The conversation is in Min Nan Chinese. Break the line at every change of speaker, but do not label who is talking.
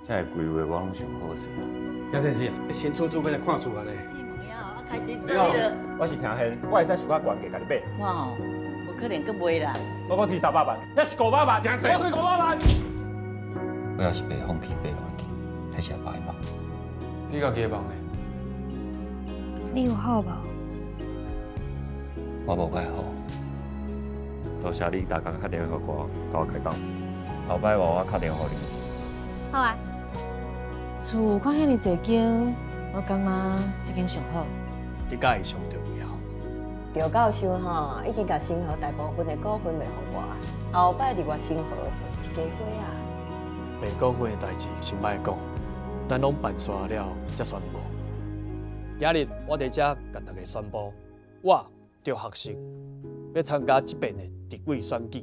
這个規劃我攏想好勢。
葉先生，新厝主欲來看厝啊咧。
啊，開始做了。
我是聽現，我會使輸較懸價共你買。
我吼，無可能閣賣啦。
我講提300萬，抑是500萬，我開五百萬。
我也是袂放棄爬落去，彼是阿爸的夢。
你家己的夢呢？
你有好無？
我無蓋好。
多謝你逐工敲電話予我，共我開講。後擺我敲電話予你。
好啊。厝看遐爾濟間，我感覺這間上好。
你佮意上重要。
趙教授吼，已經共新和大部分的股份賣予我，後擺入我新和就是一家伙啊。
賣股份的代誌先莫講，等攏辦煞了才宣布。
今日我佇遮共大家宣布，我趙學成欲參加這遍的立委選舉。